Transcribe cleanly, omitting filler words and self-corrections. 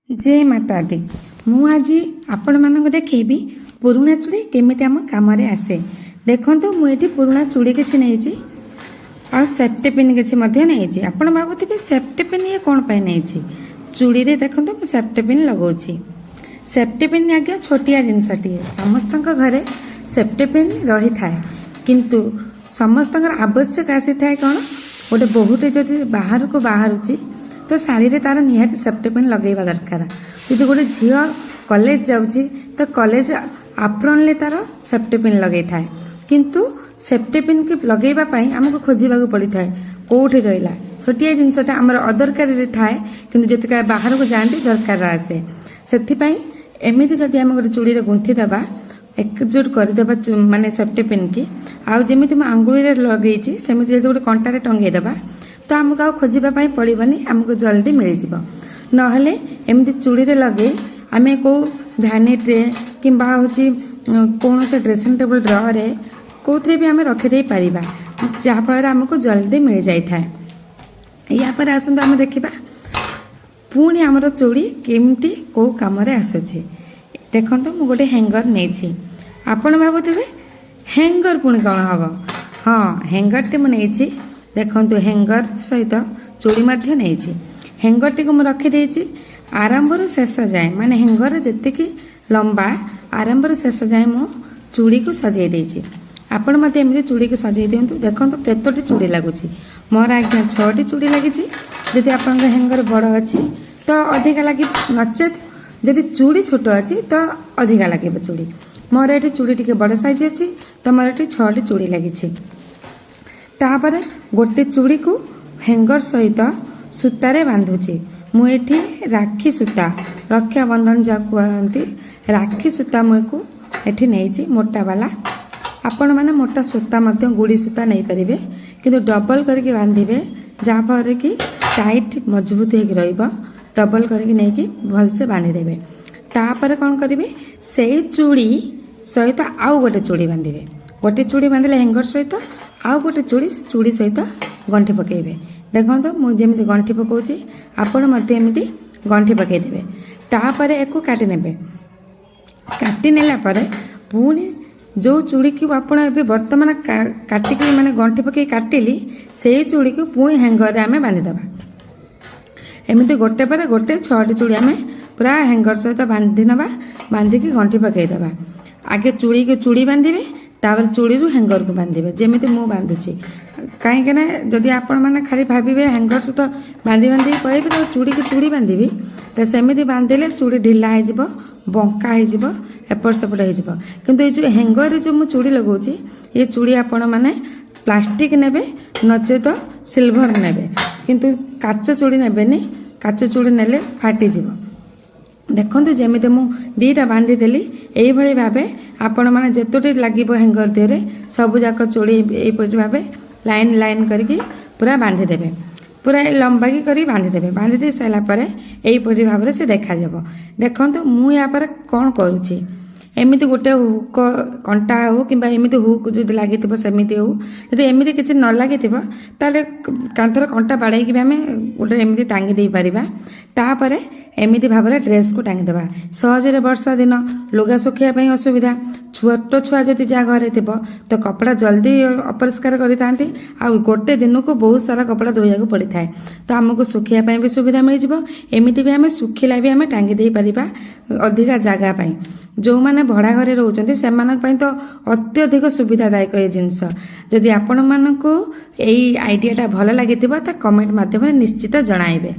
ଜୟ ମାତା ଦି। ମୁଁ ଆଜି ଆପଣମାନଙ୍କୁ ଦେଖେଇବି ପୁରୁଣା ଚୁଡ଼ି କେମିତି ଆମ କାମରେ ଆସେ। ଦେଖନ୍ତୁ, ମୁଁ ଏଠି ପୁରୁଣା ଚୁଡ଼ି କିଛି ନେଇଛି ଆଉ ସେଫ୍ଟି ପିନ୍ କିଛି ମଧ୍ୟ ନେଇଛି। ଆପଣ ଭାବୁଥିବେ, ସେଫ୍ଟି ପିନ୍ ଇଏ କ'ଣ ପାଇଁ ନେଇଛି ଚୁଡ଼ିରେ? ଦେଖନ୍ତୁ, ମୁଁ ସେଫ୍ଟି ପିନ୍ ଲଗାଉଛି। ସେଫ୍ଟି ପିନ୍ ଆଜ୍ଞା ଛୋଟିଆ ଜିନିଷଟିଏ। ସମସ୍ତଙ୍କ ଘରେ ସେଫ୍ଟି ପିନ୍ ରହିଥାଏ, କିନ୍ତୁ ସମସ୍ତଙ୍କର ଆବଶ୍ୟକ ଆସିଥାଏ କ'ଣ? ଗୋଟେ ବୋହୂଟେ ଯଦି ବାହାରକୁ ବାହାରୁଛି ତ ଶାଢ଼ୀରେ ତାର ନିହାତି ସେଫ୍ଟି ପିନ୍ ଲଗାଇବା ଦରକାର। ଯଦି ଗୋଟେ ଝିଅ କଲେଜ ଯାଉଛି ତ କଲେଜ ଆପ୍ରନରେ ତାର ସେଫ୍ଟି ପିନ୍ ଲଗେଇଥାଏ। କିନ୍ତୁ ସେଫ୍ଟି ପିନ୍କି ଲଗେଇବା ପାଇଁ ଆମକୁ ଖୋଜିବାକୁ ପଡ଼ିଥାଏ, କେଉଁଠି ରହିଲା। ଛୋଟିଆ ଜିନିଷଟା ଆମର ଅଦରକାରୀରେ ଥାଏ, କିନ୍ତୁ ଯେତିକି ବାହାରକୁ ଯାଆନ୍ତି ଦରକାର ଆସେ। ସେଥିପାଇଁ ଏମିତି ଯଦି ଆମେ ଗୋଟେ ଚୁଡ଼ିରେ ଗୁନ୍ଥି ଦେବା, ଏକଜୁଟ କରିଦେବା, ମାନେ ସେଫ୍ଟି ପିନ୍କି, ଆଉ ଯେମିତି ମୁଁ ଆଙ୍ଗୁଳିରେ ଲଗେଇଛି ସେମିତି ଯଦି ଗୋଟେ କଣ୍ଟାରେ ଟଙ୍ଗେଇ ଦେବା ତ ଆମକୁ ଆଉ ଖୋଜିବା ପାଇଁ ପଡ଼ିବନି, ଆମକୁ ଜଲ୍ଦି ମିଳିଯିବ। ନହେଲେ ଏମିତି ଚୁଡ଼ିରେ ଲଗେଇ ଆମେ କେଉଁ ଭ୍ୟାନିଟିରେ କିମ୍ବା ହେଉଛି କୌଣସି ଡ୍ରେସିଂ ଟେବୁଲ୍ ଡ୍ରରେ କେଉଁଥିରେ ବି ଆମେ ରଖିଦେଇ ପାରିବା, ଯାହାଫଳରେ ଆମକୁ ଜଲ୍ଦି ମିଳିଯାଇଥାଏ। ୟା ପରେ ଆସନ୍ତୁ ଆମେ ଦେଖିବା ପୁଣି ଆମର ଚୁଡ଼ି କେମିତି କେଉଁ କାମରେ ଆସୁଛି। ଦେଖନ୍ତୁ, ମୁଁ ଗୋଟେ ହ୍ୟାଙ୍ଗର ନେଇଛି। ଆପଣ ଭାବୁଥିବେ, ହ୍ୟାଙ୍ଗର ପୁଣି କ'ଣ ହେବ? ହଁ, ହ୍ୟାଙ୍ଗରଟି ମୁଁ ନେଇଛି। ଦେଖନ୍ତୁ, ହ୍ୟାଙ୍ଗର ସହିତ ଚୁଡ଼ି ମଧ୍ୟ ନେଇଛି। ହ୍ୟାଙ୍ଗରଟିକୁ ମୁଁ ରଖିଦେଇଛି ଆରମ୍ଭରୁ ଶେଷ ଯାଏଁ, ମାନେ ହ୍ୟାଙ୍ଗର ଯେତିକି ଲମ୍ବା, ଆରମ୍ଭରୁ ଶେଷ ଯାଏଁ ମୁଁ ଚୁଡ଼ିକୁ ସଜେଇ ଦେଇଛି। ଆପଣ ମଧ୍ୟ ଏମିତି ଚୁଡ଼ିକୁ ସଜେଇ ଦିଅନ୍ତୁ। ଦେଖନ୍ତୁ କେତୋଟି ଚୁଡ଼ି ଲାଗୁଛି। ମୋର ଆଜ୍ଞା ଛଅଟି ଚୁଡ଼ି ଲାଗିଛି। ଯଦି ଆପଣଙ୍କ ହ୍ୟାଙ୍ଗର ବଡ଼ ଅଛି ତ ଅଧିକା ଲାଗିବ, ନଚେତ୍ ଯଦି ଚୁଡ଼ି ଛୋଟ ଅଛି ତ ଅଧିକା ଲାଗିବ ଚୁଡ଼ି। ମୋର ଏଠି ଚୁଡ଼ି ଟିକେ ବଡ଼ ସାଇଜ୍ ଅଛି ତ ମୋର ଏଠି ଛଅଟି ଚୁଡ଼ି ଲାଗିଛି। ତାପରେ ଗୋଟେ ଚୁଡ଼ିକୁ ହ୍ୟାଙ୍ଗର ସହିତ ସୂତାରେ ବାନ୍ଧୁଛି। ମୁଁ ଏଠି ରାକ୍ଷୀ ସୂତା, ରକ୍ଷାବନ୍ଧନ ଯାହାକୁ କୁହନ୍ତି, ରାକ୍ଷୀ ସୂତା ମୁଁ ଏକୁ ଏଠି ନେଇଛି ମୋଟା ବାଲା। ଆପଣମାନେ ମୋଟା ସୂତା ମଧ୍ୟ, ଗୁଡ଼ି ସୂତା ନେଇପାରିବେ, କିନ୍ତୁ ଡବଲ କରିକି ବାନ୍ଧିବେ, ଯାହାଫଳରେ କି ଟାଇଟ୍ ମଜବୁତ ହେଇକି ରହିବ। ଡବଲ କରିକି ନେଇକି ଭଲସେ ବାନ୍ଧିଦେବେ। ତାପରେ କ'ଣ କରିବେ? ସେଇ ଚୁଡ଼ି ସହିତ ଆଉ ଗୋଟେ ଚୁଡ଼ି ବାନ୍ଧିବେ। ଗୋଟେ ଚୁଡ଼ି ବାନ୍ଧିଲେ ହ୍ୟାଙ୍ଗର ସହିତ, ଆଉ ଗୋଟେ ଚୁଡ଼ି ସେ ଚୁଡ଼ି ସହିତ ଗଣ୍ଠି ପକାଇବେ। ଦେଖନ୍ତୁ, ମୁଁ ଯେମିତି ଗଣ୍ଠି ପକାଉଛି, ଆପଣ ମଧ୍ୟ ଏମିତି ଗଣ୍ଠି ପକାଇଦେବେ। ତାପରେ ଏକୁ କାଟିନେବେ। କାଟି ନେଲା ପରେ ପୁଣି ଯେଉଁ ଚୁଡ଼ିକୁ ଆପଣ ଏବେ ବର୍ତ୍ତମାନ କାଟିକି, ମାନେ ଗଣ୍ଠି ପକାଇ କାଟିଲି, ସେଇ ଚୁଡ଼ିକୁ ପୁଣି ହ୍ୟାଙ୍ଗରରେ ଆମେ ବାନ୍ଧିଦେବା। ଏମିତି ଗୋଟେ ପରେ ଗୋଟେ ଛଅଟି ଚୁଡ଼ି ଆମେ ପୁରା ହ୍ୟାଙ୍ଗର ସହିତ ବାନ୍ଧି ନେବା। ବାନ୍ଧିକି ଗଣ୍ଠି ପକାଇଦେବା। ଆଗେ ଚୁଡ଼ିକୁ ଚୁଡ଼ି ବାନ୍ଧିବେ, ତାପରେ ଚୁଡ଼ିରୁ ହ୍ୟାଙ୍ଗରକୁ ବାନ୍ଧିବେ, ଯେମିତି ମୁଁ ବାନ୍ଧୁଛି। କାହିଁକିନା ଯଦି ଆପଣମାନେ ଖାଲି ଭାବିବେ ହ୍ୟାଙ୍ଗର ସହିତ ବାନ୍ଧି ବାନ୍ଧିକି କହିବେ ତ ଚୁଡ଼ିକୁ ଚୁଡ଼ି ବାନ୍ଧିବି, ତ ସେମିତି ବାନ୍ଧିଲେ ଚୁଡ଼ି ଢିଲା ହେଇଯିବ, ବଙ୍କା ହେଇଯିବ, ଏପଟ ସେପଟ ହେଇଯିବ। କିନ୍ତୁ ଏଇ ଯେଉଁ ହ୍ୟାଙ୍ଗରରେ ଯେଉଁ ମୁଁ ଚୁଡ଼ି ଲଗାଉଛି, ଏ ଚୁଡ଼ି ଆପଣମାନେ ପ୍ଲାଷ୍ଟିକ୍ ନେବେ, ନଚେତ ସିଲଭର ନେବେ, କିନ୍ତୁ କାଚ ଚୁଡ଼ି ନେବେନି। କାଚ ଚୁଡ଼ି ନେଲେ ଫାଟିଯିବ। ଦେଖନ୍ତୁ, ଯେମିତି ମୁଁ ଦୁଇଟା ବାନ୍ଧିଦେଲି, ଏଇଭଳି ଭାବେ ଆପଣମାନେ ଯେତୋଟି ଲାଗିବ ହ୍ୟାଙ୍ଗର ଦେହରେ, ସବୁଯାକ ଚୁଡ଼ି ଏଇପରି ଭାବେ ଲାଇନ୍ ଲାଇନ୍ କରିକି ପୁରା ବାନ୍ଧିଦେବେ। ପୁରା ଲମ୍ବାକି କରି ବାନ୍ଧିଦେବେ। ବାନ୍ଧି ଦେଇ ସାରିଲା ପରେ ଏଇପରି ଭାବରେ ସେ ଦେଖାଯିବ। ଦେଖନ୍ତୁ, ମୁଁ ୟା ପରେ କ'ଣ କରୁଛି। ଏମିତି ଗୋଟେ ହୁକ କଣ୍ଟା ହେଉ କିମ୍ବା ଏମିତି ହୁକ୍ ଯଦି ଲାଗିଥିବ ସେମିତି ହେଉ, ଯଦି ଏମିତି କିଛି ନ ଲାଗିଥିବ ତାହେଲେ କାନ୍ଥର କଣ୍ଟା ବାଡ଼େଇକି ବି ଆମେ ଗୋଟେ ଏମିତି ଟାଙ୍ଗି ଦେଇପାରିବା। ତାପରେ ଏମିତି ଭାବରେ ଡ୍ରେସ୍କୁ ଟାଙ୍ଗିଦେବା ସହଜରେ। ବର୍ଷା ଦିନ, ଲୁଗା ଶୁଖିବା ପାଇଁ ଅସୁବିଧା। ଛୋଟ ଛୁଆ ଯଦି ଯାହା ଘରେ ଥିବ ତ କପଡ଼ା ଜଲ୍ଦି ଅପରିଷ୍କାର କରିଥାନ୍ତି ଆଉ ଗୋଟେ ଦିନକୁ ବହୁତ ସାରା କପଡ଼ା ଧୋଇବାକୁ ପଡ଼ିଥାଏ। ତ ଆମକୁ ଶୁଖିବା ପାଇଁ ବି ସୁବିଧା ମିଳିଯିବ। ଏମିତି ବି ଆମେ ଶୁଖିଲା ବି ଆମେ ଟାଙ୍ଗି ଦେଇପାରିବା ଅଧିକା ଜାଗା ପାଇଁ। ଯେଉଁମାନେ ଭଡ଼ା ଘରେ ରହୁଛନ୍ତି, ସେମାନଙ୍କ ପାଇଁ ତ ଅତ୍ୟଧିକ ସୁବିଧାଦାୟକ ଏ ଜିନିଷ। ଯଦି ଆପଣମାନଙ୍କୁ ଏଇ ଆଇଡ଼ିଆଟା ଭଲ ଲାଗିଥିବ ତ କମେଣ୍ଟ ମାଧ୍ୟମରେ ନିଶ୍ଚିତ ଜଣାଇବେ।